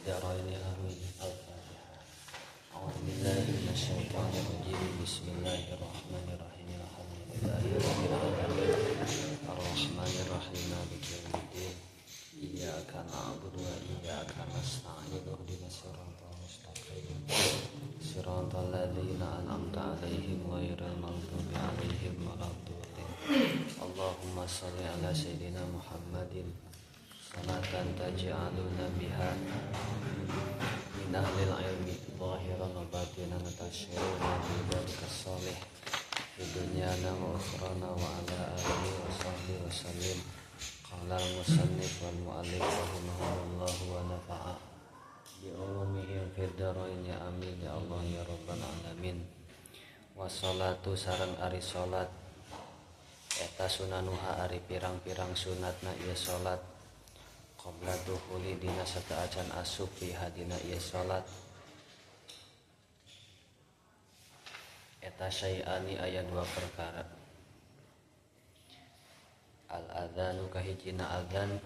Ad-daraini amin. Al-Fatihah. A'udzu billahi minasyaitonir rajim. Bismillahirrahmanirrahim. Alhamdulillahi rabbil alamin. Arrahmanirrahim. Maliki yaumiddin. Iyyaka na'budu wa iyyaka nasta'in. Ihdinas siratal mustaqim. Siratal ladzina an'amta 'alaihim ghairil maghdubi 'alaihim waladdallin. Allahumma shalli ala sayidina Muhammadin salatan taj'aluna biha min ahlil ilmi zahiran wa batinan tashiruna bi dzalika shalih fi dunyana wa ukhrana wa ala alihi wa sahbihi wa sallim. Qala al-musannif wal mu'allif rahimahullahu wa nafa'a bi ulumihim fid dharain ya amin ya Allah ya rabbal alamin. Wassalatu sareng ari salat eta sunanuha ari pirang-pirang sunatna ieu salat qabla dukhuli dina sateuacan asup fiha dina ieu salat eta syai'ani aya dua perkara. Al adzanu kahijina adzan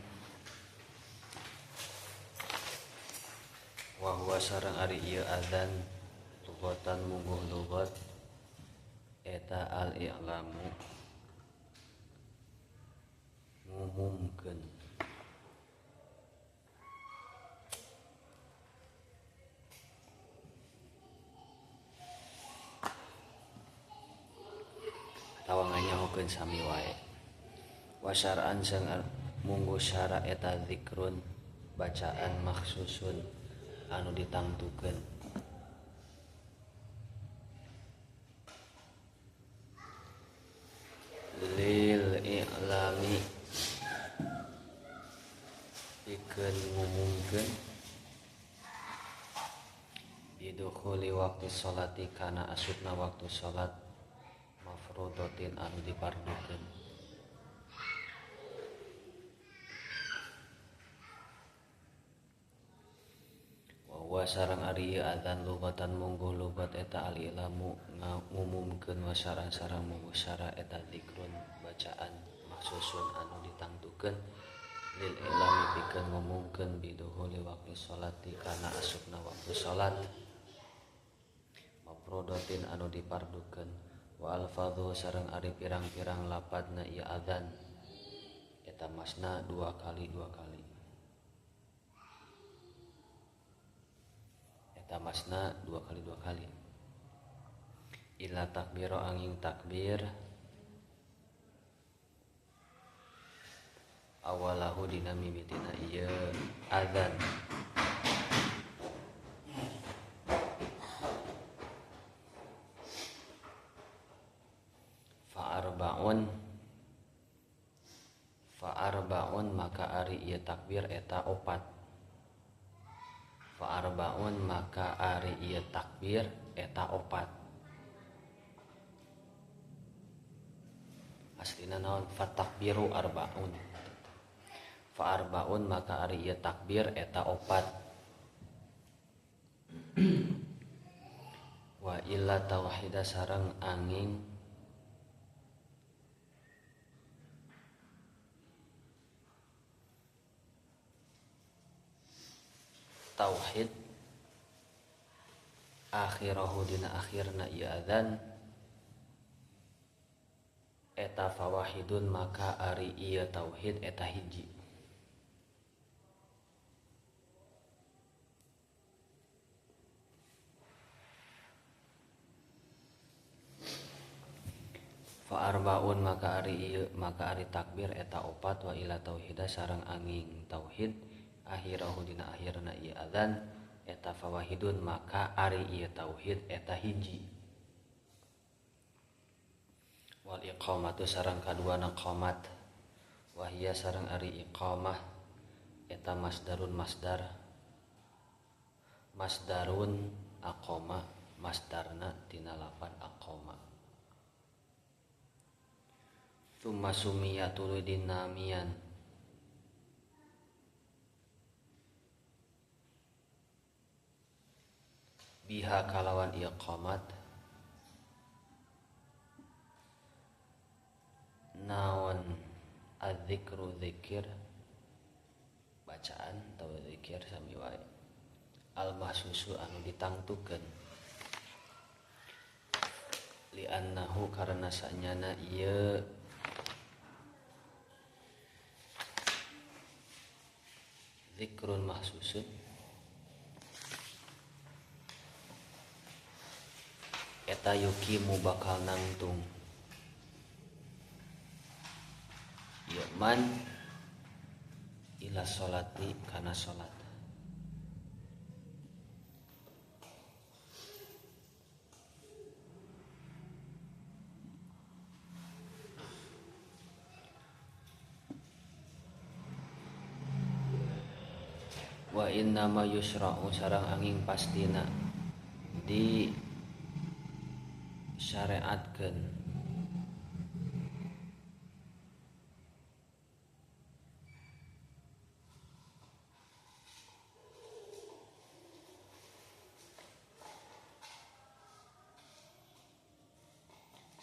wa huwa sareng ari ieu adzan lugatan mungguh lugat eta al i'lamu ngumumkeun atawa nganyahokeun sami wae. Wa syara'an sareng mungguh syara eta zikrun bacaan makhsusun anu ditangtukeun lil i'lami pikeun ngumumkeun bidukhuli waqti sholati kana asupna waktu salat mafrudotin anu dipardukeun. Wa sareng ari adzan lugatan mungguh lugat eta al ilamu ngumumkeun wa sareng sareng mungguh syara eta zikrun bacaan maksusun anu ditangtukeun lil ilami pikeun ngumumkeun biduhuli waqti sholati kana asupna waktu salat mafrudotin anu dipardukeun. Wa alfadhu sareng ari pirang-pirang lapadna ieu adzan eta masna dua kali dua kali eta masna dua kali dua kali illa takbiro angin takbir awalahu dina mimitina ieu adzan fa arbaun maka ari ieu takbir eta opat. Fa arbaun maka ari ieu takbir eta opat. Aslina naon? Fa takbiru arbaun. Fa arbaun maka ari ieu takbir eta opat. Wa illa tauhida sareng angin tauhid akhirahu dina akhirna ieu adzan eta fawahidun maka ari ieu tauhid eta hiji. Fa arbaun maka ari ieu maka ari takbir eta opat. Wa ila tauhida sareng angin tauhid akhirahu dina akhirna ieu adzan eta fawahidun maka ari ieu tauhid eta hiji. Wal iqamatu sareng kaduana qomat wahia sareng ari iqamah eta masdarun masdar masdarun aqama masdarna tina lapan aqama. Tsumma sumiya tuluy dinamian biha kalawan ieu qomat naon adzikru zikir bacaan atau zikir sami wae. Al mahsusu anu ditangtukeun li annahu karena sanyana ieu zikrun mahsusun eta yukimu bakal nangtung ieu man ila sholati kana sholat. Wa inna ma yusra'u sareng angin pastina di syariatkeun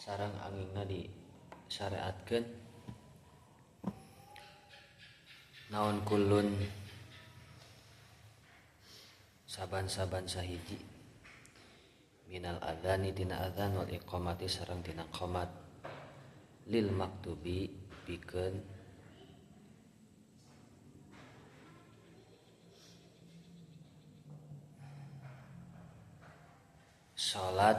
sareng anginna di syariatkeun naon kullun saban-saban sahiji minal adzani tina adzan wal iqamati sareng tina qomat lil maktubi pikeun salat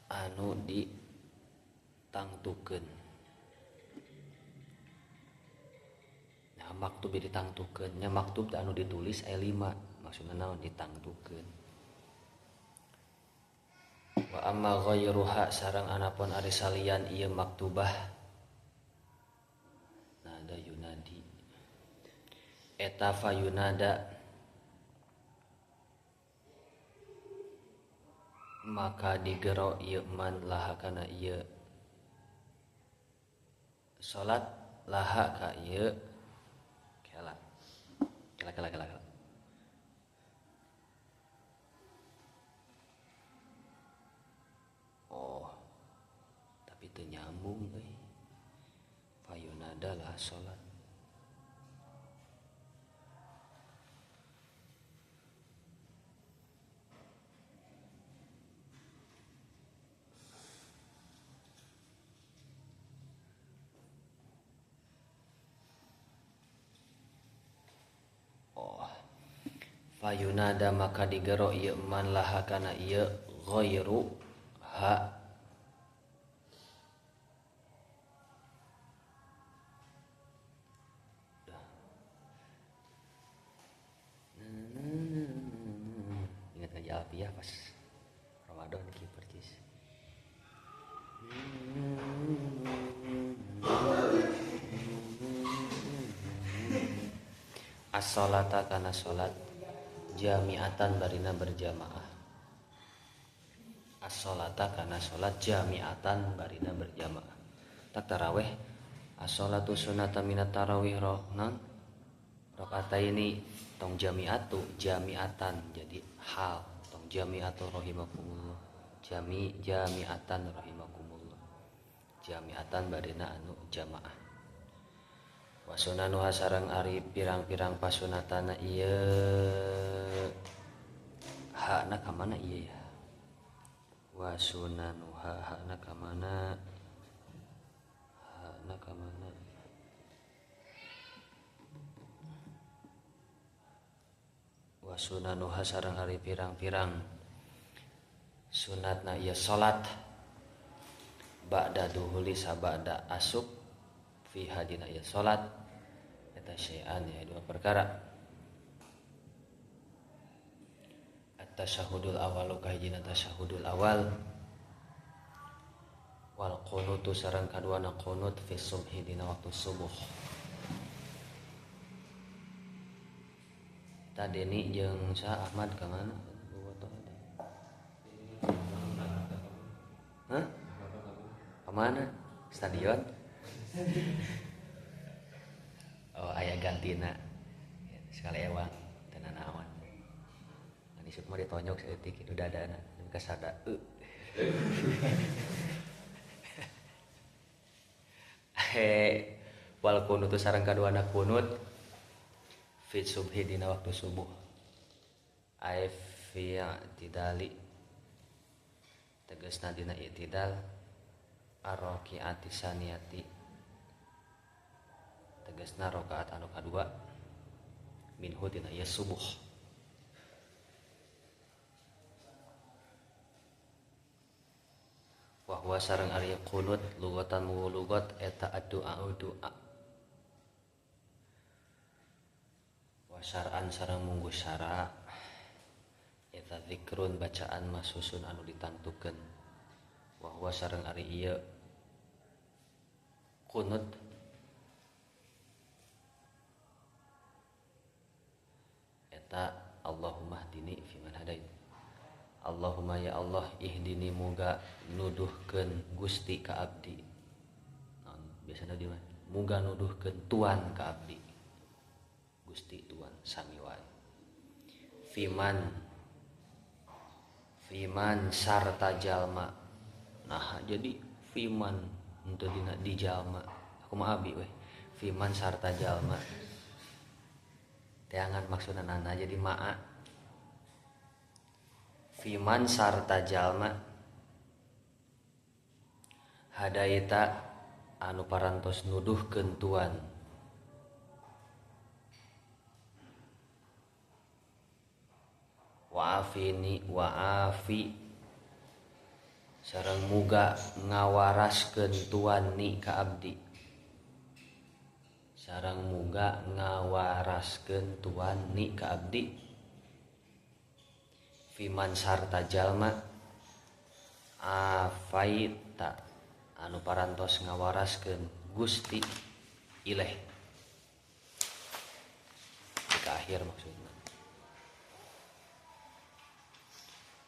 anu ditangtukeun. Nah, maktub ditangtukeun nya maktub anu ditulis aya 5 maksudna naon ditangtukeun. Wa amma ghairuha sareng anapun ari salian ieu maktubah nada yunadi eta fayunada maka digero ieu man laha kana ieu salat laha ka ieu kela kela kela kela. Oh, tapi teu nyambung euy. Fayunada lah salat. Oh. Fayunada maka digero ieu man laha kana ieu ghairu ha ingat ngaji Alfiah pas Ramadan ki percis. As-salata kana salat jami'atan barina berjamaah. As-salata kana salat jami'atan barina berjamaah. Tak tarawih as-salatu sunnata minat tarawih roknan rakaataini tong jami'atu jami'atan jadi hal tong jami'atu rahimakumullah jami'atan rahimakumullah jami'atan barina anu jamaah. Wa sunanuha sareng ari pirang-pirang pasunatana ieu hakna ka mana ieu ya. Wa sunanuha hakna ka mana hakna ka mana wa sunanuha sareng ari pirang-pirang sunatna ieu salat ba'da duhuli sabada asup fi hadina ieu salat eta syai'an ya dua perkara. At-tasyahudul awalu kahijina tasyahudul awal wal qunutu sareng kaduana qunut fi subhi dina waktu subuh. Tadeni jeung Sa Ahmad ka mana? Hah? Ka mana? Stadion? Oh, aya gantina. Sekali ewang teu nanaon. Ngan isuk mah ditonyok saeutik kitu dadana nepi ka sada. He, wal qunut sareng kaduana qunut fi subhi dina waktu subuh. Ai fi i'tidali tegasna dina i'tidal ar-raki'ati saniyati tegasna rakaat anu kadua minhu tina ieu subuh. Wa huwa sareng ari qunut lugatan lugat eta addu'a doa wa syar'an sareng munggu syara eta zikrun bacaan masusun anu ditangtukeun. Wa huwa sareng ari ieu qunut eta Allahumma hdini fiman hadait. Allahumma ya Allah ihdini muga nuduhkeun Gusti ka abdi. Naon biasana di mah muga nuduhkeun tuan ka abdi. Gusti tuan sami wae. Fiman fiman sarta jalma. Nah jadi fiman henteu dina di jalma. Aku mah abi weh. Fiman sarta jalma. Teangan maksudna nana jadi ma'a. Fiman sarta jalma hadaita anu parantos nuduhkeun tuan wa'afini wa'afi sareng muga ngawaraskeun tuan ni ka abdi sareng muga ngawaraskeun tuan ni ka abdi fiman sarta jalma afaita anu parantos ngawaraskeun Gusti ileh ke akhir maksudna.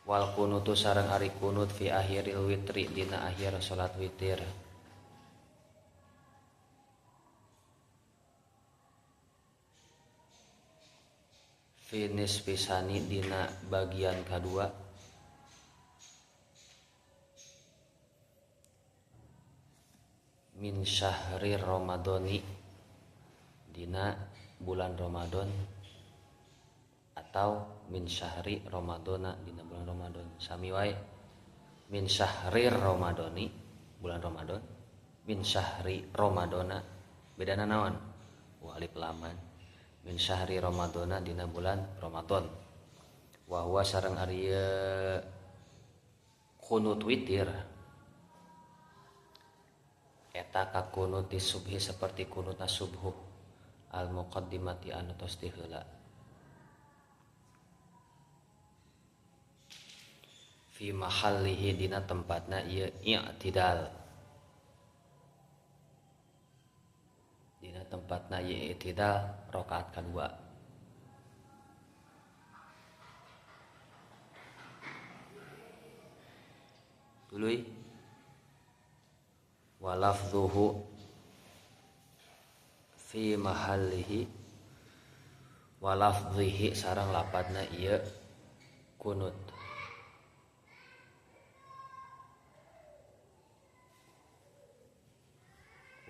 Wal kunutu sareng ari kunut fi akhiril witri dina akhir salat witir. Fi nisfisani dina bagian kadua min syahri Ramadhani dina bulan Ramadan atau min syahri Ramadhana dina bulan Ramadan sami wae min syahri Ramadhani bulan Ramadan min syahri Ramadhana bedana naon wa alif laman min syahri Ramadhana dina bulan Ramadan. Wa huwa sareng ari qunut witir eta ka kunuti subhi seperti kunutna subuh al muqaddimati anu tos diheula. Fi mahallihi dina tempatna ieu i'tidal dina tempatna ieu i'tidal rakaat kadua. Tuluy wa lafdhuhu fi mahallihi wa lafdhihi sareng lapatna ieu kunut.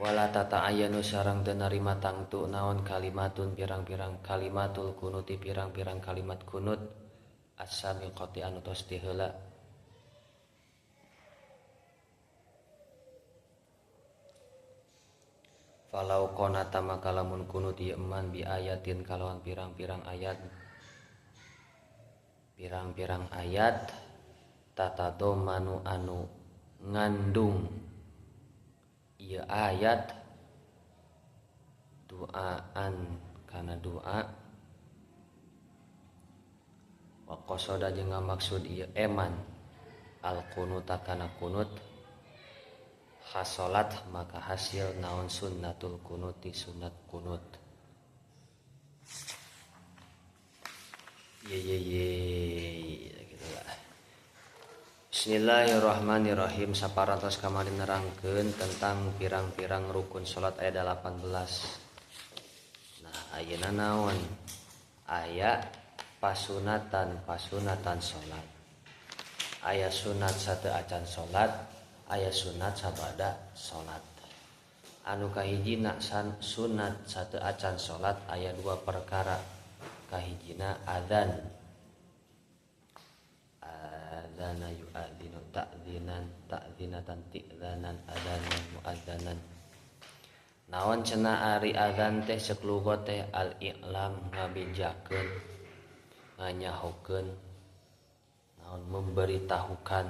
Wala tata'ayyanu sareng teu narima tangtu naon kalimatun pirang-pirang kalimatul kunuti pirang-pirang kalimat kunut as-sabiqati anu tos diheula. Falau qanata maka lamun kunut ieu eman bi ayatin kalawan pirang-pirang ayat pirang-pirang ayat tatadomanu anu ngandung ieu ayat duaan kana doa wa qasada jeung ngamaksud ieu eman al qunuta kana kunut hasolat maka hasil naon sunnatul kunuti sunat kunut. Ye ye ye gitu lah. Bismillahirrahmanirrahim. Saparantos kamari nerangkeun tentang pirang-pirang rukun salat aya 18. Nah, ayeuna naon? Aya pasunatan salat. Aya sunat sateu acan salat, aya sunat sabada salat. Anu kahijina sunat sateu acan salat aya dua perkara. Kahijina adzan Adzana yu'adzinu ta'dzinan ta'dzinatan ti'dzanan adzanan mu'adzanan. Naon cenah ari adzan teh ceuk lugat teh al-i'lam ngabejakeun, nganyahokeun, naon memberitahukan.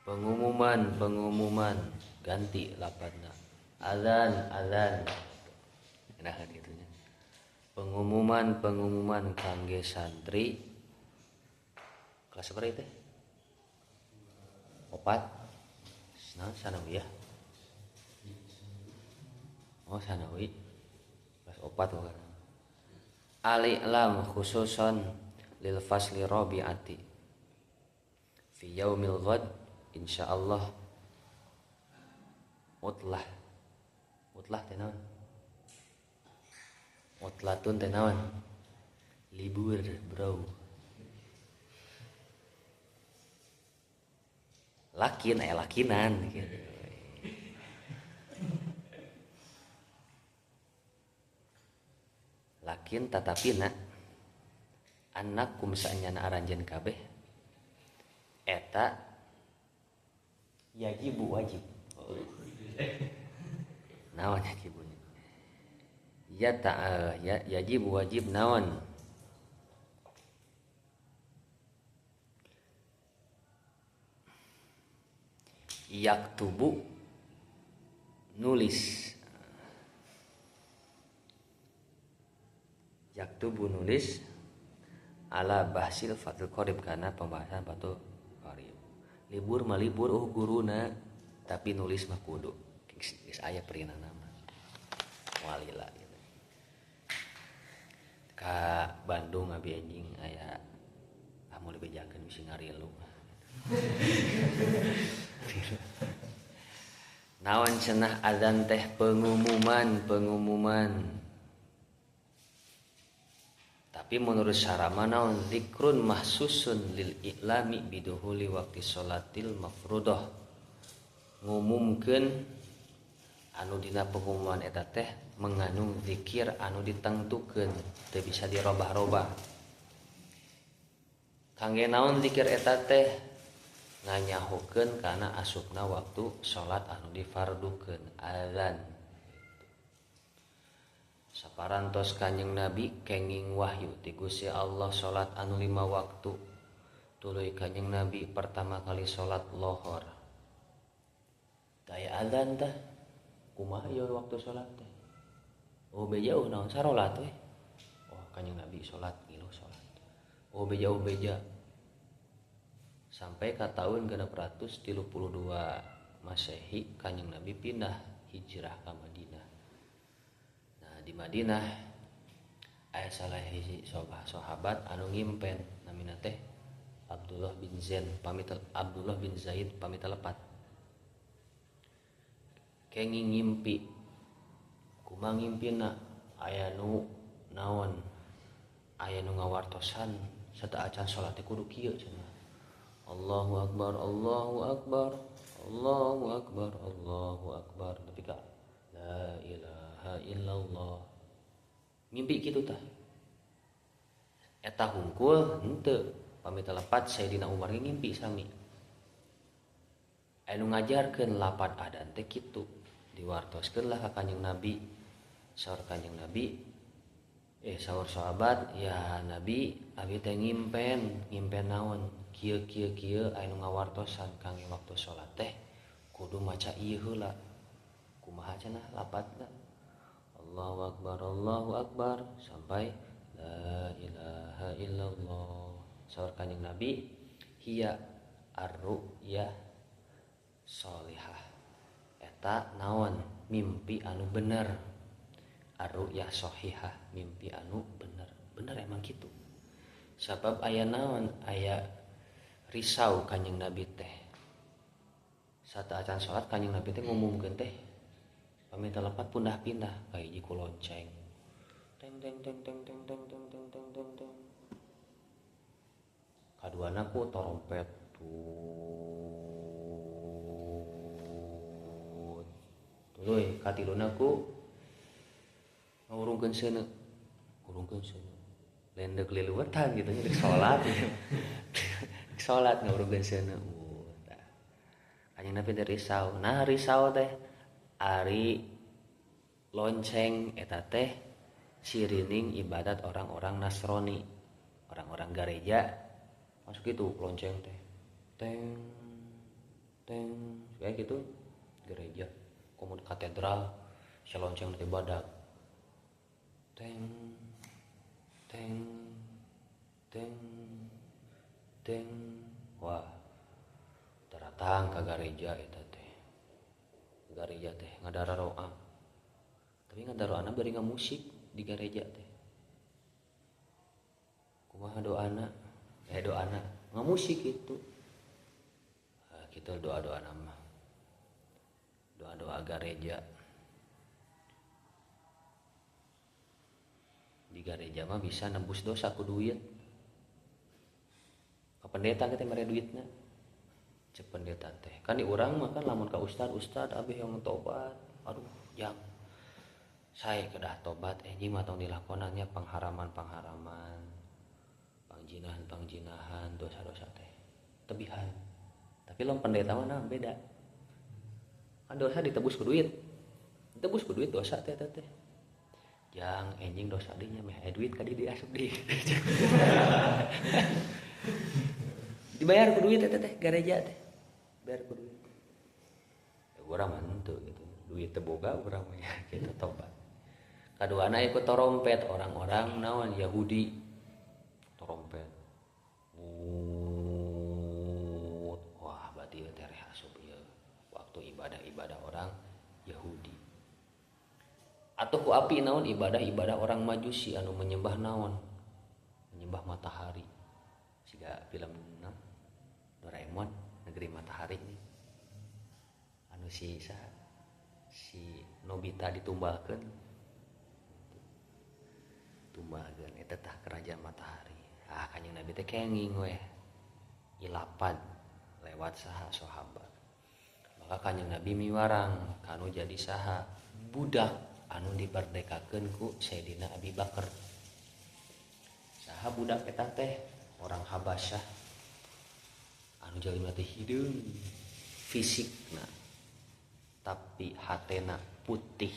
Pengumuman, pengumuman ganti lapatna. Adzan, adzan. Nah kitu nya. Pengumuman, pengumuman kangge santri kelas berapa teh? 4. Nah, sanawiyah. Oh, sanawi. Kelas 4 bukan. Al-i'lam khususan lil fasli rabi'ati. Fi yaumil ghad insyaallah mutlah. Mutlah teh naon? Mutlatun teh naon? Libur, bro. Lakin aya lakinan gitu. Lakin tatapina annakum saenyana aranjeun kabeh eta yajibu wajib. Naon yajibunya? Ya ta ya yajibu wajib naon? Yaktubu nulis. Yaktubu nulis ala bahsil fatul qorib karena pembahasan fatul qorib. Libur mah libur guruna tapi nulis mah kudu. Geus aya perinana mah. Walila gitu. Ka Bandung abi anjing aya amun dibejakeun bisi ngarilu. Naon cenah adzan teh pengumuman, pengumuman. Tapi menurut syarama naon zikrun mahsusun lil i'lami biduhuli waqti sholatil mafrudoh. Ngumumkeun anu dina pengumuman eta teh mengandung zikir anu ditangtukeun teu bisa dirobah-robah. Kangge naon zikir eta teh nganyahokeun kana asupna waktu salat anu difardukeun adzan. Saparantos Kanjeng Nabi kenging wahyu ti Gusti Allah salat anu 5 waktu. Tuluy Kanjeng Nabi pertama kali salat lohor. Daya adzan tah kumaha ieu waktu salat teh? Oh beja naon sarolat we. Oh Kanjeng Nabi salat ngiluh salat. Oh beja beja. Sampai ka tahun 632 Masehi Kanjeng Nabi pindah hijrah ka Madinah. Nah di Madinah aya salah hiji sahabat anu ngimpen namina teh Abdullah bin Zaid pamit Abdullah bin Zaid pamit lepat. Kenging ngimpi kumaha ngimpina aya nu naon aya nu ngawartosan sateuacan salat teh kudu kieu cenah. Allahu akbar, Allahu akbar, Allahu akbar, Allahu akbar. Tapi ka la ilaha illallah. Mimpi kitu tah. Eta hungkul henteu pamit lepat Sayyidina Umar ge ngimpi sami. Anu ngajarkeun lapad adan teh kitu. Diwartoskeun lah ka Kanjeng Nabi. Saur Kanjeng Nabi saur sahabat, ya Nabi abi teh ngimpen, ngimpen naon? Kieu kieu kieu anu ngawartosan kangge waktu salat teh kudu maca ieu heula. Kumaha cenah lapatna? Allahu akbar, Allahu akbar sampai la ilaha illallah. Saur Kanjeng Nabi hiya ar-ru'ya sholihah. Eta naon? Mimpi anu bener. Ar-ru'ya shahihah, mimpi anu bener. Bener emang kitu. Sabab aya naon? Aya risau Kanjeng Nabi teh. Sateuacan salat Kanjeng Nabi teh ngumumkeun teh pamita lepat pundah-pindah ka hiji ku lonceng. Teng teng teng teng teng teng teng teng teng teng teng. Kaduana ku trompet. Tut. Tuluy katiluna ku ngurungkeun seuneu. Ngurungkeun seuneu. Lendek liluwetan gitu nya rek salat. Salat ngawuruhkeun seuneu. Tah. Kanjeng Nabi teh risau. Nah risau teh ari lonceng eta teh sirining ibadat orang-orang Nasrani, orang-orang gereja. Masuk gitu lonceng teh. Teng teng kayak gitu gereja, komun katedral, si lonceng teh badak. Teng teng teng teng. Wah, datang ke gereja eta teh. Gereja teh ngadararoa. Tapi ngadaroana bari ngamusik di gereja teh. Kumaha doana? Doana ngamusik gitu. Kita doa-doa nama. Doa-doa gereja. Di gereja mah bisa nembus dosa ku duit. Ka pendeta kita mere duitna. Cek pendeta teh. Kan di urang mah kan lamun ka ustad, ustad abih yang tobat. Aduh, jang. Saya kedah tobat anjing mah tong dilakonannya pengharaman-pengharaman. Pangjinahan-pangjinahan, dosa-dosa teh. Tebihan. Tapi lamun pendeta mah nah, beda. Kan dosa ditebus ku duit. Ditebus ku duit dosa teh teh. Jang anjing dosa dinya meh aya duit ka di asup di. Dibayar ku duit teh teh gereja teh. Bayar ku duit. Ya urang mah henteu gitu. Duit teu boga urang mah ya gitu tobat. Kaduana ikut trompet orang-orang naon Yahudi. Trompet. Wah, berarti ieu teh reh asup ieu. Waktu ibadah-ibadah orang Yahudi. Atau ku api naon ibadah-ibadah orang Majusi anu menyembah naon? Menyembah matahari. Siga film naon? Doraemon, Negeri Matahari nih. Anu si saha? Si Nobita ditumbalkeun. Tumbalkeun eta tah kerajaan matahari. Ah, Kanjeng Nabi teh kenging weh. Ilapad lewat saha sahabat. Maka Kanjeng Nabi miwarang kanu jadi saha budak anu diberdekakeun ku Sayyidina Abi Bakar. Saha budak eta teh orang Habasyah anu jalma teh hideung fisikna tapi hatena putih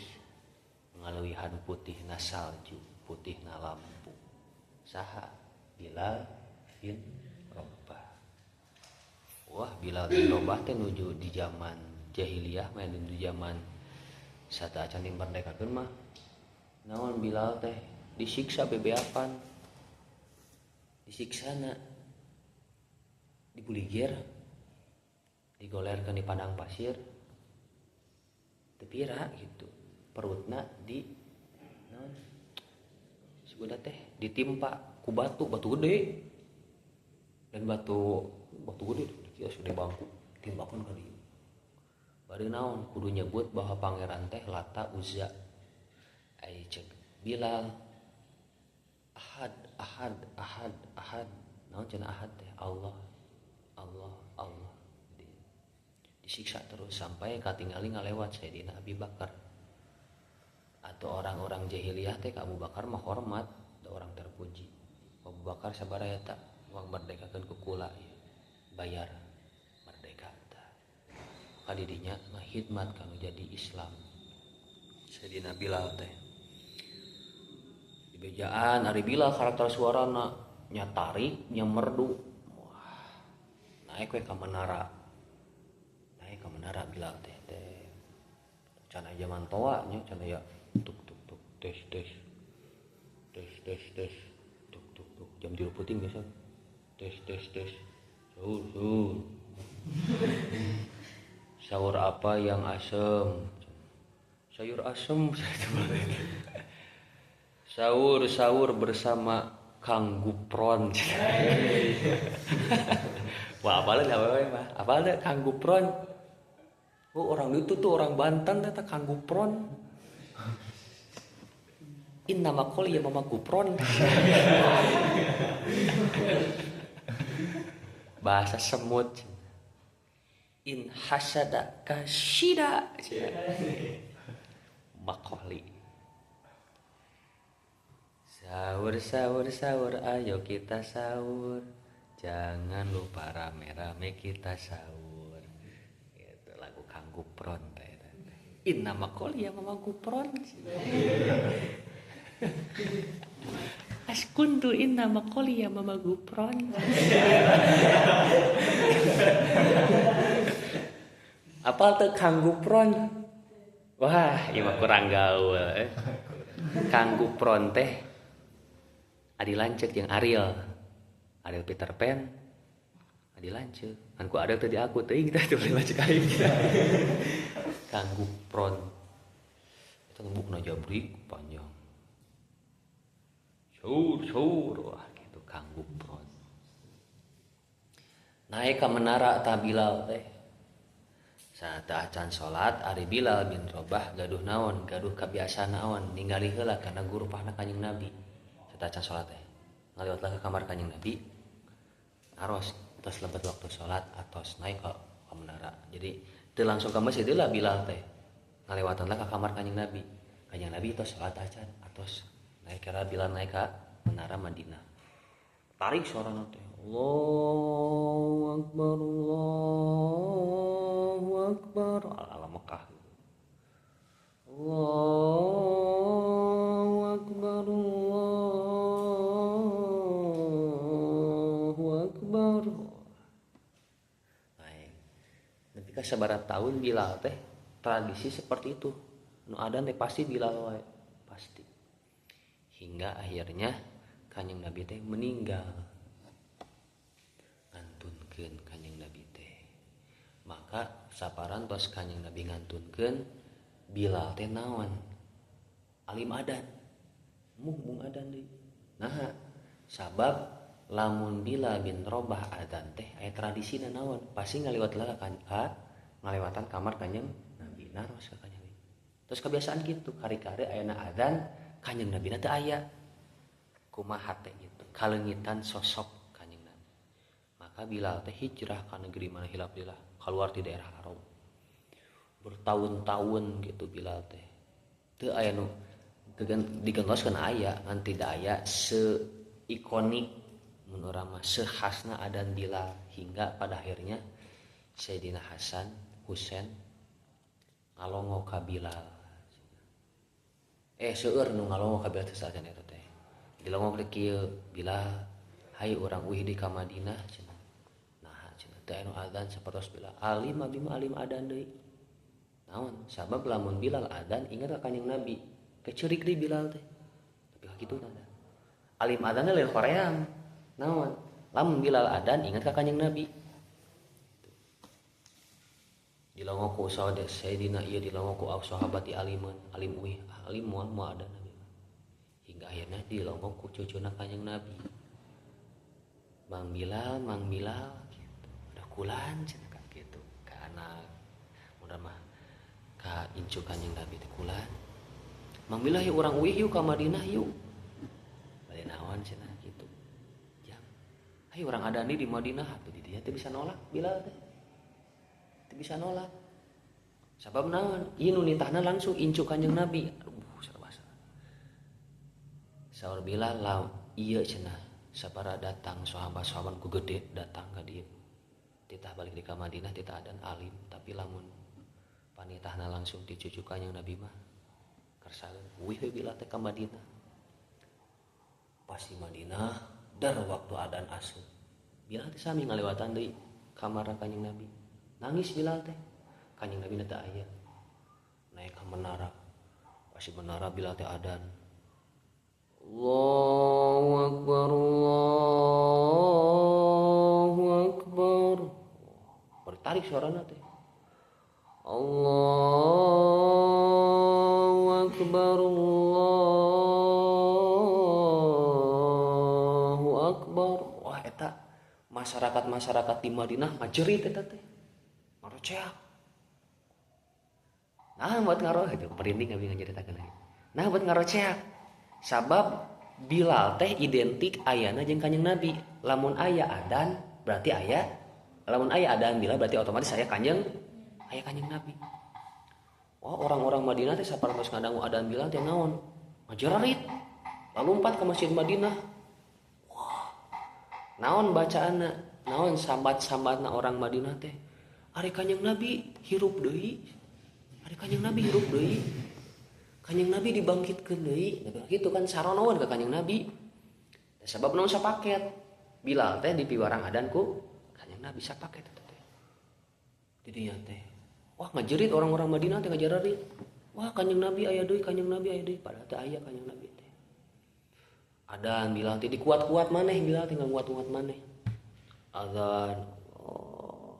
ngaleuwihan putihna salju, putihna lampu. Saha? Bilal bin Rabah. Wah, Bilal bin Rabah teh nuju di zaman jahiliyah mah di zaman sateuacan dimerdekakeun mah. Naon Bilal teh disiksa bebeapan. Disiksana dibuligir, digolerkeun di padang pasir. Teu pira gitu. Perutna di naon? Sebutna teh ditimpa ku batu, batu gede. Dan batu gede kieu gede bangku timbakeun ka dieu. Bari naon kudu nyebut bahwa pangeran teh Lata Uzza. Ai cek Bilal ahad ahad ahad ahad. Naon cenah ahad teh Allah Allah Allah. Disiksa terus sampai katingali ngalewat Sayyidina Abi Bakar. Atau orang-orang jahiliyah teh ka Abu Bakar mah hormat, orang terpuji. Abu Bakar sabaraha eta uang merdekakeun ku kula ieu. Bayar merdeka tah. Ka didinya ngahidmat kanu jadi Islam. Sayyidina Bilal teh. Dibejaan ari Bilal karakter suarana nya tarik nya merdu. Wah, naik we ka menara. Naik ka menara Bilal teh teh. Can aya zaman toa nya can aya tuk tuk tuk tes tes. Tes tes tes tuk tuk tuk jam 3 peuting biasa. Tes tes tes. Sahur sahur. Sahur apa yang asem? Sayur asem. Sahur sahur bersama Kang Gupron. Wah, apalnya awewe mah? Apalnya Kang Gupron? Oh, orang itu tuh orang Banten eta Kang Gupron. Inna makol ya Mama Gupron. Bahasa semut. In hasada kasida. Makoli. Sahur sahur sahur ayo kita sahur. Jangan lupa rame-rame kita sahur. Itu lagu Kang Gupron teh. Inna makol ya Mama Gupron. Askuntu inna makol ya Mama Gupron. Apal teu Kang Gupron? Wah, ieu mah kurang gaul. Kang Gupron teh adi lanceuk jeung Ariel. Ariel Peter Pan. Adi lanceuk. Kan ku Ariel teu diaku teuing teh teu boleh lanceuk aing. Kang Gupron. Eta bukna jabrik panjang. Seur-seur wah gitu Kang Gupron. Naik ka menara tah Bilal teh. Saat acan salat ari Bilal bin Rabah gaduh naon, gaduh kabiasaan naon, ningali heula kana gurupahna Kanjeng Nabi. Saat acan salat teh ngaliwatlah ke kamar Kanjeng Nabi. Aros tos lebet waktu salat atos naik ke menara. Jadi teu langsung ka masjid lah Bilal teh. Ngaliwatan lah ke kamar Kanjeng Nabi. Kanjeng Nabi tos salat acan atos naik ka Bilal naik ka menara Madinah. Tarik suarana teh. Allahu Akbar, Allahu Akbar. Ala Mekah. Allahu Akbar, Allahu Akbar. Naik. Nepi ka sabaraha tahun Bilal teh tradisi seperti itu. Nu adan teh pasti Bilal wae, pasti. Hingga akhirnya Kanjeng Nabi teh meninggal. Ngantunkeun Kanjeng Nabi teh. Maka saparantos Kanjeng Nabi ngantunkeun Bilal teh naon? Alim adan. Mung adan deui. Naha? Sabab lamun Bilal bin Rabah adan teh aya tradisina naon? Pasti ngaliwat lah ka ngalewatan kamar Kanjeng Nabi. Naros ka Kanjeng Nabi. Terus kebiasaan gitu, kari-kari ayana adan Kanjeng Nabi na teu aya. Kumaha teh gitu, kalengitan sosok Kanjeng Nabi. Maka Bilal teh hijrah ka negeri mana hilap-hilap, keluar di daerah Arab. Bertahun-tahun gitu Bilal teh. Teu aya nu digentoskeun aya, ngan tidak aya seikonik mun urang mah sehasna adan Bilal hingga pada akhirnya Sayyidina Hasan Husain ngalongo ka Bilal. Seueur nu ngalongo ka Bilal teh saat eta teh. Dilongok teh kieu Bilal, hayu urang uih di ka Madinah cenah. Nah cenah teh anu adzan sapertos Bilal. Alim abdi mah alim adan deui. Naon? Sabab lamun Bilal adan ingat ka Kanjeng Nabi. Kecerik deui Bilal teh. Tapi ka kitu tah. Alim adan lain hoream. Naon? Lamun Bilal adan ingat ka Kanjeng Nabi. Dilongok ku sahabat Sayyidina ieu dilongok ku sahabat di aliman, alim uih, alim moal moal adan Nabi. Hingga akhirnya dilongok ku cucuna Kanjeng Nabi. Mang Bilal gitu. Udah kulan cenah ka kitu ka anak mudah mah ka incu Kanjeng Nabi teh kulan. Mang Bilal yuk urang uih yuk ka Madinah yuk. Bade naon cenah kitu. Jam. Hayu urang adani di Madinah atuh di dieu teh bisa nolak Bilal teh. Teu bisa nolak. Sabab naon? Ieu nu nitahna langsung incu Kanjeng Nabi. Aduh sarwasa. Saur Bilal law ieu cenah sapara datang sahabat-sahabat ku gede datang ka dieu. Titah balik di ka Madinah titah adan alim tapi lamun panitahna langsung ti cucu Kanjeng Nabi mah kersaeun uih we Bilal teh ka Madinah. Pas di Madinah dar waktu adan asup. Bilal teh sami ngalewatan deui kamar Kanjeng Nabi. Nangis Bilal teh. Kanjeng Nabi teh aya. Naik ka menara. Pas di menara Bilal teh adan. Allahu Akbar, Allahu Akbar. Bertarik suarana teh. Allahu Akbar, Allahu Akbar. Wah eta masyarakat-masyarakat di Madinah majerit eta teh. Ngaroceak. Nah buat ngaroh itu merinding abi ngajaritakeun lagi. Nah buat ngaroceak. Sabab Bilal teh identik ayana jeung Kanjeng Nabi. Lamun aya adan berarti aya, lamun aya adan Bilal berarti otomatis aya Kanjeng Nabi. Wah, orang-orang Madinah teh saparantos ngadangu adan Bilal teh naon? Ngajerarit. Lalumpat ke Masjid Madinah. Wah. Naon bacaanna? Naon sambat-sambatna orang Madinah teh? Ari Kanjeng Nabi hirup deui. Ari Kanjeng Nabi hirup deui. Kanjeng Nabi dibangkitkeun deui. Nah, kitu kan saronoan ka Kanjeng Nabi. Sabab naon sapaket. Bilal teh dipiwarang adan ku Kanjeng Nabi sapaket eta teh. Didinya teh. Wah ngajerit orang-orang Madinah teh ngajararit. Wah Kanjeng Nabi aya deui, Kanjeng Nabi aya deui, padahal teh aya Kanjeng Nabi teh. Adan Bilal teh dikuat-kuat maneh, Bilal teh ngakuat-kuat maneh. Azan. Oh.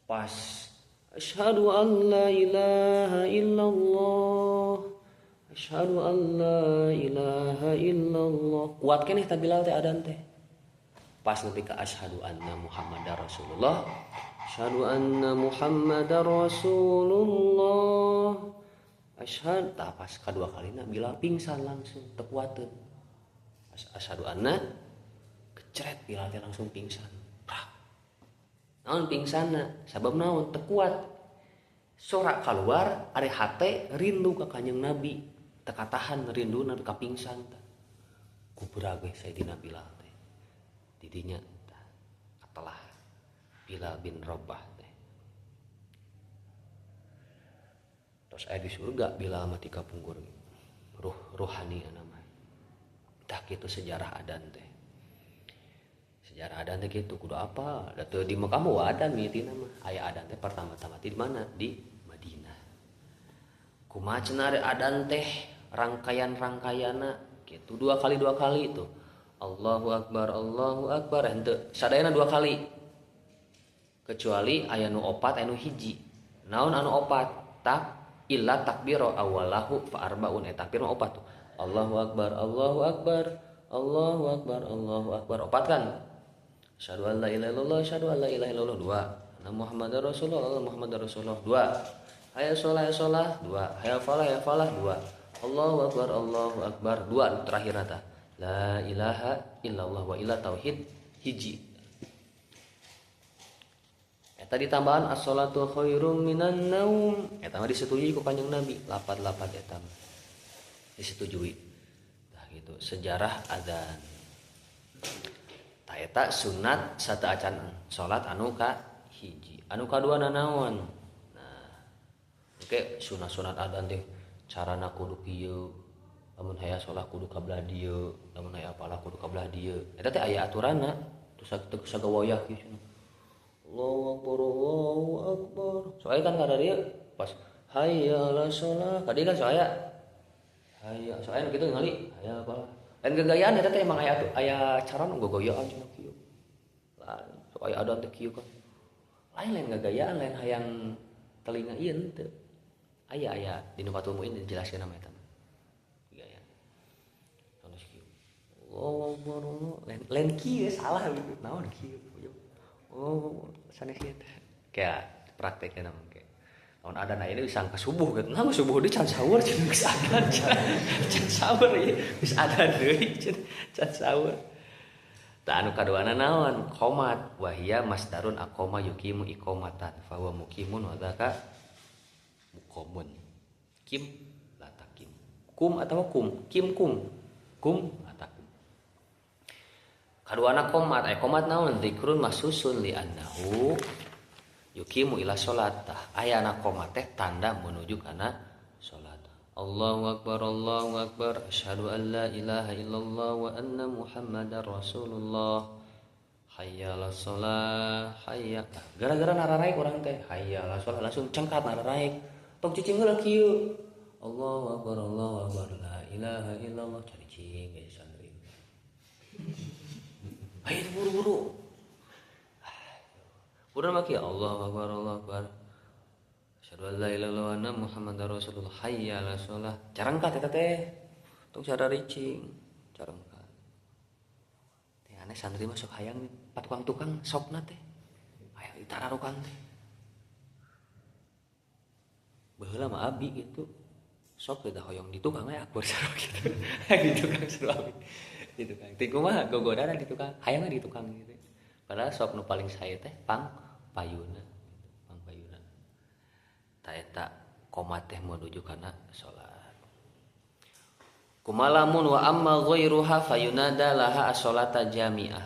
Pas asyhadu an la ilaha illallah. Asyhadu an la ilaha illallah. Kuat keneh ta Bilal teh adan teh. Pas nepi ka asyhadu anna Muhammadar Rasulullah. Asyhadu anna Muhammadar Rasulullah. Asyhadu tah pas kadua kalina Bilal pingsan langsung teu kuateun. Asyhadu anna kecret Bilal teh langsung pingsan. Prak. Naon pingsanna? Sabab naon teu kuat. Sorak keluar ari hate rindu ka Kanjeng Nabi. Teu katahan rinduna ka pingsan tah. Kubra ge Sayyidina Bilal teh. Didinya tah katelah Bilal bin Rabah teh. Terus aya di surga Bilal mah tika pungkur ruh ruhani nama. Tah kitu sejarah adan teh. Sejarah adan teh kitu kudu apa? Da teu di Mekah mah adan mimitina mah. Aya adan teh pertama-tama di mana? Di Madinah. Kumaha cenah adan teh rangkaian-rangkaianna kitu dua kali itu. Allahu akbar Allahu akbar henteu sadayana dua kali. Kecuali aya nu opat aya nu hiji. Naon anu opat? Tak illa takbiro awalahu fa arbaun eta takbir mah opat tuh. Allahu akbar Allahu akbar Allahu akbar Allahu akbar opat kan? Asyhadu an la ilaha illallah asyhadu an la ilaha illallah dua. Anna Muhammadar Rasulullah Muhammadar Rasulullah dua. Hayya shalah hayya shalah dua. Hayya falah hayya falah dua. Allahu akbar Allahu akbar dua terakhir tah. La ilaha illallah wa illa tauhid hiji. Eta ditambahan as-salatu khairum minan naum. Eta mah disetujui ku Kanjeng Nabi, lapat-lapat eta mah disetujui. Tah gitu sejarah adzan. Tah eta sunat sateuacan salat anu ka hiji. Anu kadua naon? Nah, oke sunat-sunat adzan teh carana kudu kieu. Lamun hayang salat kudu ka belah dieu, lamun hayang apalah kudu ka belah dieu. Eta teh aya aturanna. Terus teu sagawayah kieu cenah. Allahu akbar Allahu akbar. Soalnya kan kada dieu pas hayya 'ala shalah, kadi kan soalnya hayya soalnya kitu ngali hayya apalah. Lain gagayaan eta teh emang aya aya carana gagayaan cenah kieu. Lain soalnya adan teh kieu kan. Lain-lain gagayaan lain hayang telinga ieu teu. Aya aya di Nufatul Muin dijelaskeun nama eta. Gaya. Sanes kieu. Allahu akbar Allah. Lain kieu salah gitu. Naon kieu? Oh, sanes kieu teh. Kayak prakteknya naon kayak. Lamun adan aya ini disangka subuh gitu. Nah, subuh deui can sahur cenah geus adan. Can sahur ieu geus adan deui can sahur. Tah anu kaduana naon? Qomat wa hiya masdarun aqama yuqimu iqamatan fa huwa muqimun wa dzaka muqamun. Kim la takim. Kum atau kum? Kim kum. Kum atakum. Kaduana qomat, aya qomat naon? Zikrun masusun li annahu yuqimu ila sholat. Tah ayana qomat teh tanda menuju kana sholat. Allahu akbar Allahu akbar asyhadu an la ilaha illallah wa anna Muhammadar Rasulullah. Hayya 'alas shalah hayya. Gara-gara nararaek urang teh hayya 'alas shalah langsung cengkat nararaek. Tong cicing heula kieu. Allahu akbar Allahu akbar la ilaha illallah cicing ge santri. Ayo buru-buru. Urang mah kieu Allahu akbar Allahu akbar. Asyhadu an la ilaha illallah wa anna Muhammadar Rasulullah hayya 'alas shalah. Carangkat eta teh. Tong cara ricing, carangkat. Teh aneh santri mah sok hayang patukang-tukang sopna teh. Hayang ditararukang teh. Baheula mah abi gitu. Sok teh hoyong di tukang we akur sarua kitu. Di tukang sarua abi. Di tukang. Ti kumaha gogodana di tukang, hayangna di tukang gitu. Padahal sok nu paling sae teh pang payuna. Pang payuna. Ta eta qomat teh menuju kana salat. Kumalamun wa amma ghairuha fayunada laha as-salata jami'ah.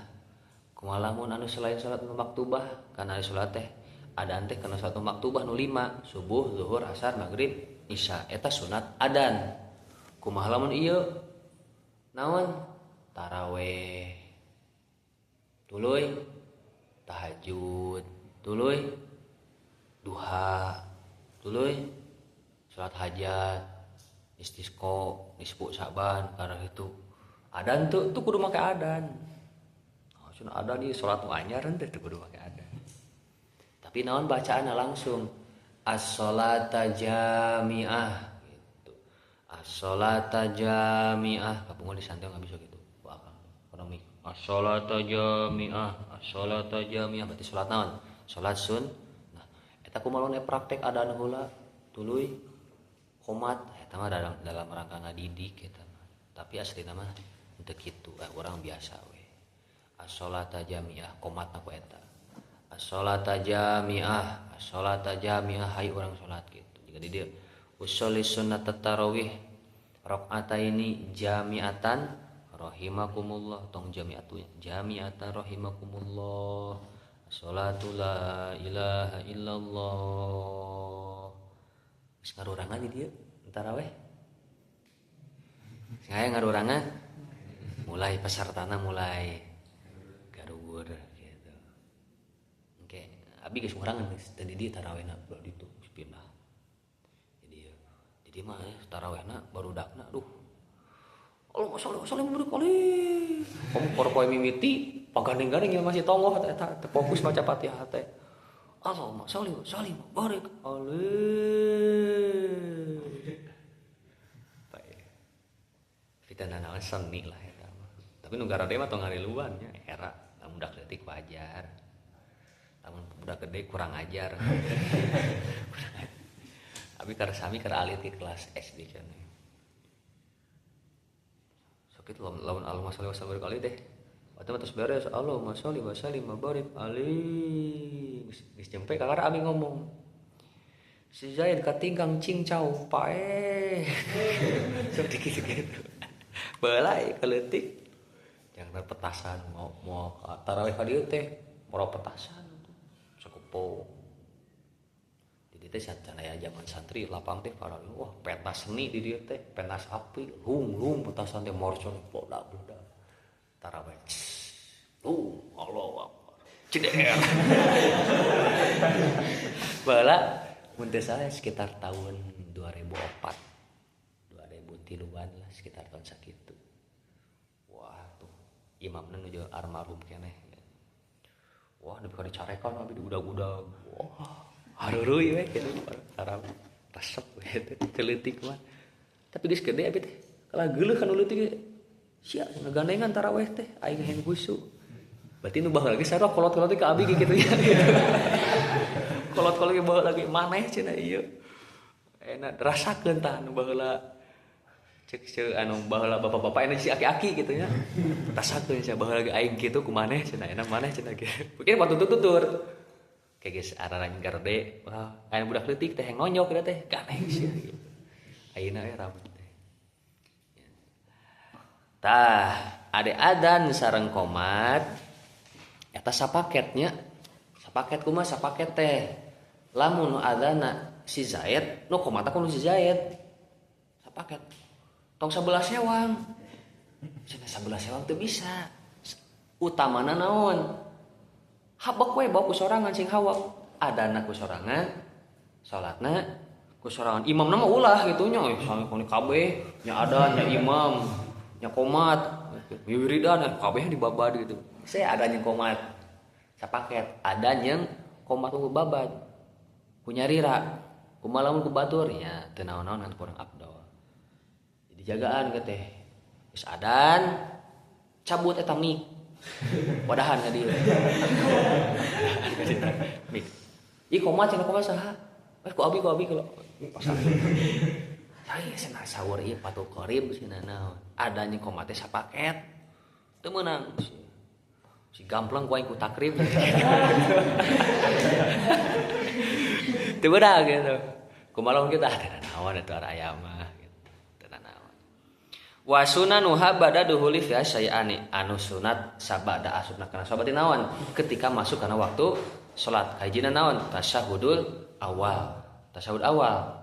Kumalamun anu selain salat nu maktubah, kana salat teh adan teh kana salat nu maktubah nu 5, subuh, zuhur, asar, maghrib, isya, eta sunat adan. Kumaha lamun ieu naon? Taraweh. Tuluy tahajud, tuluy duha, tuluy salat hajat, istisqa, nisfu Sa'ban, karena itu adan tuh kudu make adan. Oh, cenah adan ieu salat nu anyar teh kudu make adan. Tapi naon bacaanna langsung as-salata jami'ah gitu. As-salata jami'ah kapungkur di santai nggak bisa gitu. Wah, ekonomi. As-salata jami'ah, as-salata jami'ah berarti salat naon? Salat sun. Nah, eta kumaha lamun praktek adan heula tuluy komat eta mah dalam rangka ngadidik eta mah. Tapi aslina mah henteu kitu, urang biasa we. As-salata jami'ah komatna ku eta. As-salata jami'ah, as-salata jami'ah hayu urang salat gitu. Jadi dia usolli sunnat tarawih rakaataini jami'atan rahimakumullah, tong jami'atu jami'atan rahimakumullah. As-salatu la ilaha illallah. Geus ngarurangan di dieu tarawih. Saya ngarurangan mulai pesertana mulai garugur gitu. Oke, abi geus ngurangan geus tadi di tarawihna belah ditu geus pindah. Jadi mah tarawihna barudakna duh. Allah sholli wa sallim. Kamu korpoe mimiti pagandeng-gandeng ya masih tonggoh eta teu fokus maca Fatihah teh. Allahumma sholli wa sallim wa barik alaihi. Fitnah naon seni lah eta mah. Tapi nu garade mah tong ngariluan nya era lamun budak leutik wajar. Lamun budak gede kurang ajar. Kurang ajar. Abi keur sami keur alit di kelas SD kan. Sakit lamun Allahumma sholli wa sallim wa barik alaihi teh. Atau terus beres Allahumma sholli wa sallim wa barik alaihi. Geus jempe kakara abi ngomong. Si Zaid katinggang cingcau pae. Sok dikitu-kitu. Balai keleutik. Jangan petasan mau tarawih ka dieu teh, moro petasan sakupo. Jadi teh sacan aya zaman santri lapang teh para wah pentas seni di dieu teh, pentas api, lung-lung petasan teh morcon bodak-bodak. Tarawih. Allahu Akbar. Ceder. Bala mun teu salah sekitar tahun 2004. 2003-an lah sekitar tahun sakitu. Wah tuh imamna nuju almarhum keneh. Wah nepi ka dicarekan abi diudag-udag. Wah hareureuy we kitu tarawih resep we teh keleutik mah. Tapi geus gede abi teh kalah geuleuh kana leutik sia ngagandengan tarawih teh aing hayang khusyuk. Berarti nu baheula lagi sarua kolot-kolot ka abi kitu ya. Kolot-kolot ge baheula lagi maneh cenah ieu. Enak rasakeun tah nu baheula cek cek anu baheula bapak-bapak enak si aki-aki gitu nya. Rasakeun sia baheula lagi aing kitu ku maneh cenah enak maneh cenah kitu. Mungkin waktu tutur. Kayak geus ararang garde, wah aya budak leutik teh yang nonyok da teh, ganeng sia gitu. Ayeuna we rame teh. Tah, ade adan sareng komat eta sapaketnya. Sapaket kumaha sapaket teh? Lamun nu adana si Zaid, nu komatna kudu si Zaid. Sapaket. Tong sabelah sewang. Cenah sabelah sewang teu bisa. Utamana naon? Habek we bawa ku sorangan sing hawak. Adana ku sorangan, salatna ku sorangan. Imamna mah ulah gitu nya, sami koni kabeh, nya adan, nya imam, nya komat, wiridan kabeh dibabad gitu. Saya ada yang komat. Sapaket, ada yang komat ku babad. Ku nyarira, kumaha lamun ku batur nya teu naon-naon kan kurang abdol. Jadi jagaan ke teh. Geus adan cabut eta mik. Wadahan ka dieu. Mik. Ih komat cenah komat saha? Ku abi kalau pasar. Saya cenah sahur ieu patuh qarib cenah naon. Adanya komat teh sapaket. Teu meunang. Si gamplang ku aing ku takrib. Teu meunang gitu. Kumaha lamun kita teu naon eta aya mah gitu. Teu naon. Wa sunanuha bada duhuli fi syai'ani anu sunat sabada asupna kana salat naon ketika masuk kana waktu salat kahijina naon tasyahudul awal. Tasyahud awal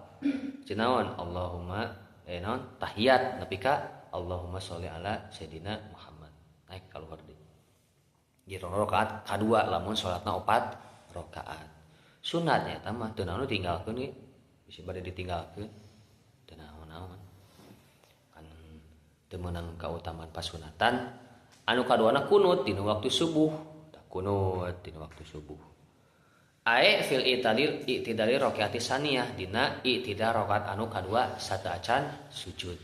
cinaon Allahumma naon tahiyat nepi ka Allahumma sholli ala sayidina Muhammad naik ka luhur deui. Di rakaat kadua lamun salatna 4 rakaat. Sunatnya eta mah teu naon ditinggalkeun we. Bisi bade ditinggalkeun teu naon-naon. Kan teu meunang kautamaan pasunatan. Anu kaduana kunut dina waktu subuh. Tah kunut dina waktu subuh. Ae fil i'tidal i'tidali rakaati saniyah dina i'tidal rakaat anu kadua sateuacan sujud.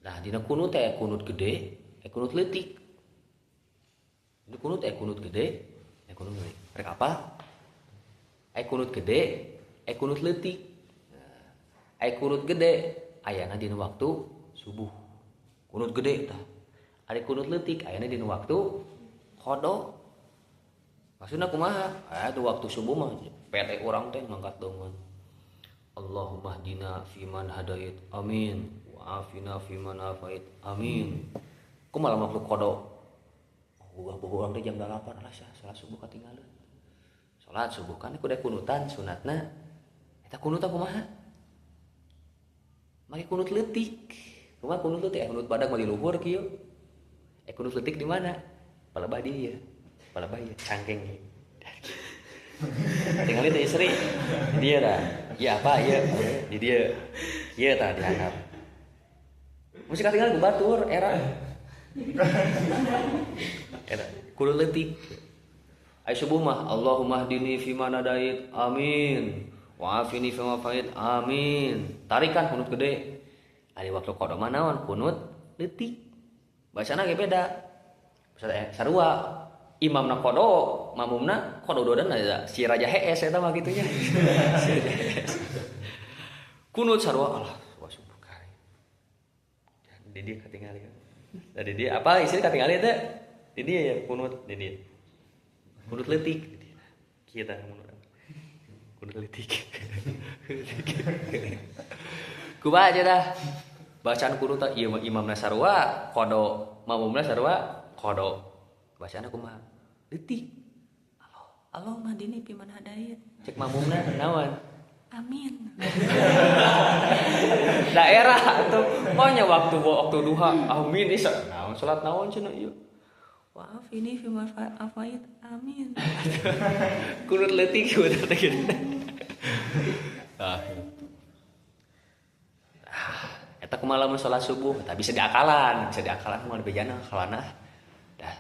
Nah dina kunut teh kunut gede, kunut leutik. Dina kunut teh kunut gede, kunut leutik. Rek apa? Kunut gede, kunut leutik. Nah, kunut gede ayana dina waktu subuh. Kunut gede tah. Ari kunut leutik ayana dina waktu qada. Maksudna kumaha? Itu waktu subuh mah PT urang teh ngangkat dongan. Allahumma hdina fiman hadait. Amin. Wa afina fiman afait. Amin. Kumaha lamun waktu qada? Oh, urang teh jam 8 lah salat subuh katinggalan. Salat subuh kan kudu kunutan sunatna. Eta kunut kumaha? Make kunut leutik. Kumaha kunut leutik? Kunut badag mah di luhur kieu. Kunut leutik di mana? Palebah dieu. Palebah ieu cangkeng. Tinggal itu istri. Dia dah. Ya apa ieu? Di dieu. Ieu tah dianggap. Mesti katinggalan ku batur era. Era kunut leutik. Ai subuh mah Allahumma hdini fi man hadait. Amin. Wa afini fi ma afait. Amin. Tarikan kunut gede. Ari waktu qada mah naon? Kunut leutik. Bacana ge beda. Sarua imamna qada, mamumna qada dodana si raja hees eta mah kitu nya. Si raja hees. Kunut sarua Allah wa subuh kari. Di dia katingali. Dari dia apa istri katingali teh? Di dia ya kunut di dia. Kunut leutik di dia. Kita kunut leutik. Kumaha aja dah. Bacaan kunut teh ieu imamna sarua qada, mamumna sarua qada. Bacaan kumaha? Leutik. Allah, Allahumma hdini fi man hadait. Cek mamumna naon? Amin. Daerah atuh maunya waktu duha amin isa naon salat naon cenah ieu. Wa afini fi ma afait. Amin. Kunut leutik udah teh gitu. Ah. Eta kumaha lamun salat subuh, tapi bisa diakalan moal dibejana kalana. Dah.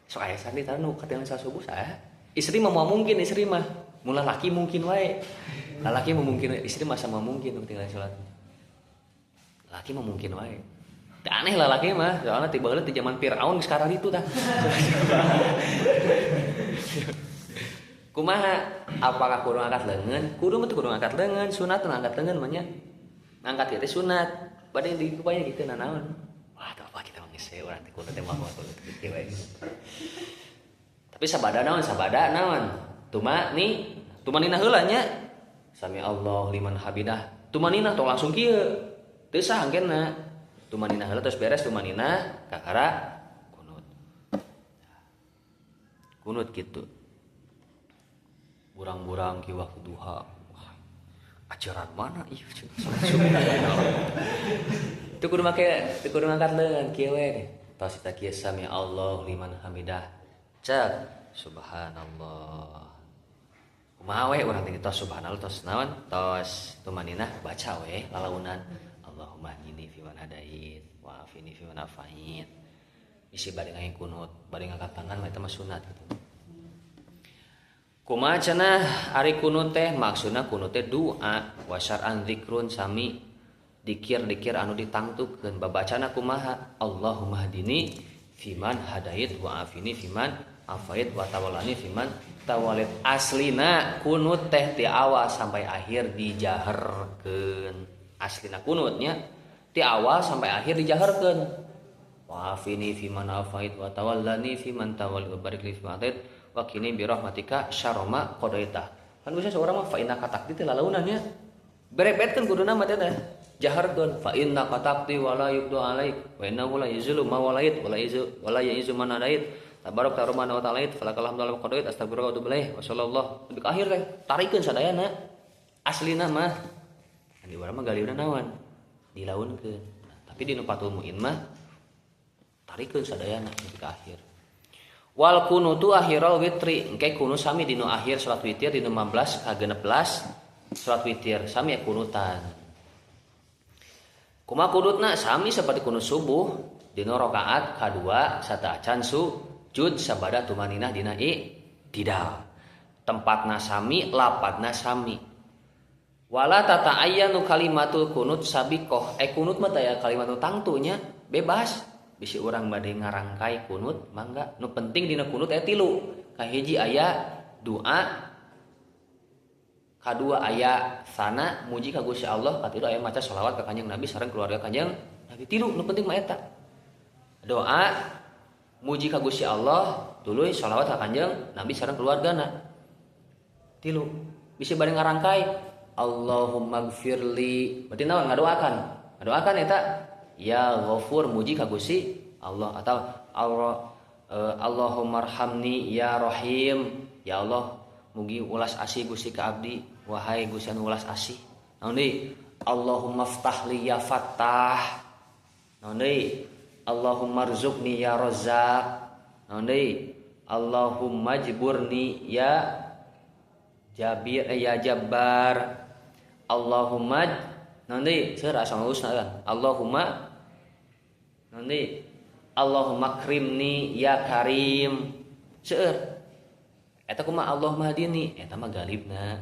Sok aya sandi tah nu katinggalan salat subuh saha? Istri mah moal mungkin istri mah. Mun lalaki mungkin wae. Lalaki mah mungkin, istri mah sama mungkin ketinggalan salat. Laki mah mungkin wae. Teu aneh lah laki mah, soalnya tiba heula di zaman Firaun geus kararitu itu tah. Kumaha? Apakah kudu ngangkat leungeun? Kudu mah teu kudu ngangkat leungeun, sunat ngangkat leungeun mah nya. Ngangkat ieu teh sunat. Bade dikupaya gitu nanaon. Wah, teu apa kita mah geus urang teh kudu teh mah kudu kitu wae. Tapi sabada naon? Sabada naon? Tuma ni, tumanina heula nya. Sami Allah liman habidah. Tumanina tong langsung kieu. Teu sah angkenna. Tumanina heula terus beres tumanina kakara kunut. Kunut kitu. Burang-burang ki waktu duha. Wah, ajaran mana ieu cenah salat subuh. Teu kudu make, teu kudu ngangkat leungeun kieu we. Tos eta kieu sami Allah liman hamidah. Cek subhanallah. Kumaha we urang teh tos subhanallah tos naon? Tos tumaninah baca we lalaunan. Allahumma hdini fi man hadait wa afini fi man afait. Isi bade ngaing kunut, bade ngangkat tangan mah eta mah sunat gitu. Kumaha cenah ari kunut teh maksudna kunut teh doa wa syar'an dzikrun sami dikir-dikir anu ditangtukeun babacana kumaha Allahumma hdini fiman hadait wa afini fiman afait wa tawallani fiman tawalit. Aslina kunut teh ti awal sampai akhir dijaharkeun. Aslina kunutnya ti awal sampai akhir dijaharkeun. Wa afini fiman afait wa tawallani fiman tawallit wa barik li fima atait wa qini bi rahmatika syarrama qadaita. Kan bisa seorang mah fa innaka taqdi teh lalaunan nya. Berebetkeun kuduna mah teh jaharkeun fa innaka taqdi wala yuqda alaik wa innahu la yuzillu ma walait wala yuzu wala yu'izzu man adait tabarakta rabbana wa ta'alait falakal hamdu wa qadait astaghfiruka wa atubu ilaih wa sallallahu nepi ka akhir teh tarikeun sadayana aslina mah. Di urang mah galiuna naon dilaunkeun, tapi di nu Fathul Muin mah tarikeun sadayana nepi ka akhir. Wal kunutu akhiral witri, engke kunut sami dinu akhir salat witir, dinu 15 ka 16 salat witir sami ya kunutan. Kumaha kunutna? Sami seperti kunut subuh, dinu rakaat kadua sateuacan sujud sabada tumaninah dina i'tidal. Tempatna sami, lapadna sami. Wala tata'ayyanu kalimatul kunut sabiqah. Kunut mah taya kalimat nu tangtunya, bebas. Bisi urang bade ngarangkai kunut mangga. Nu penting dina kunut aya tilu. Kahiji aya doa, kadua aya sana muji ka Gusti Allah, katilu aya maca sholawat ka Kanjeng Nabi sareng keluarga Kanjeng Nabi. Tilu nu penting mah eta. Doa, muji ka Gusti Allah, tuluy sholawat ka Kanjeng Nabi sareng keluargana. Tilu. Bisi bade ngarangkai Allahumma gfirli, berarti naon ngadoakan? Ngadoakan eta ya Ghafur muji ka Gusti Allah, atau Allah Allahumma arhamni ya Rahim, ya Allah mugi ulas asih Gusti ka abdi, wahai Gusti anu ulas asih. Naon deui? Allahumma ftah li ya Fattah. Naon deui? Allahumma rzuqni ya Razzaq. Naon deui? Allahumma jburni ya Jabir, ya Jabbar. Allahumma naon deui? Seur asa ngurusna kan. Allahumma naon deui? Allahumma krimni ya Karim. Seueur. Eta kumaha Allahumma hadini? Eta mah galibna.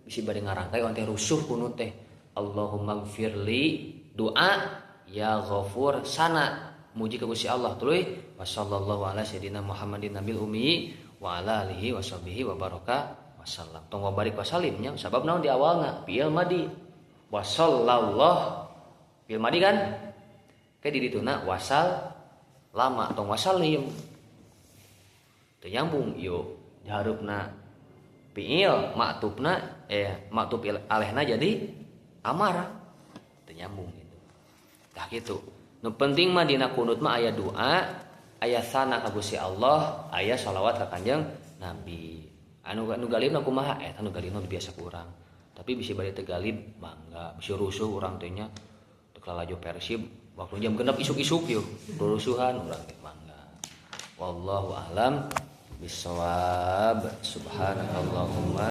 Bisi bade ngarangkai on teh rusuh kunut teh. Allahumma gfirli doa ya Ghafur sana muji ka Gusti Allah tuluy wa sallallahu ala sayyidina Muhammadin nabil ummi wa ala alihi wa sahbihi wa baraka wasallam. Tong wa barik wasalim nya, sabab naon di awalna fi'il madi. Wa sallallahu fi'il madi kan? Kayak di dituna wasal lama tong wasalim. Teu nyambung ieu dihareupna fi'il maktubna maktub alehna jadi amar. Teu nyambung gitu. Tah kitu. Nu penting mah dina kunut mah aya doa, aya sana ka Gusti Allah, aya shalawat ka Kanjeng Nabi. Anu anu galibna kumaha? Eta nu galibna biasa ku urang. Tapi bisi bade teu galib mangga, bisi rusuh urang teh nya. Teu lalajo Persib waktu jam 6 isuk-isuk yeuh, rusuhan urang teh mangga. Wallahu a'lam bissawab. Subhanakallahumma.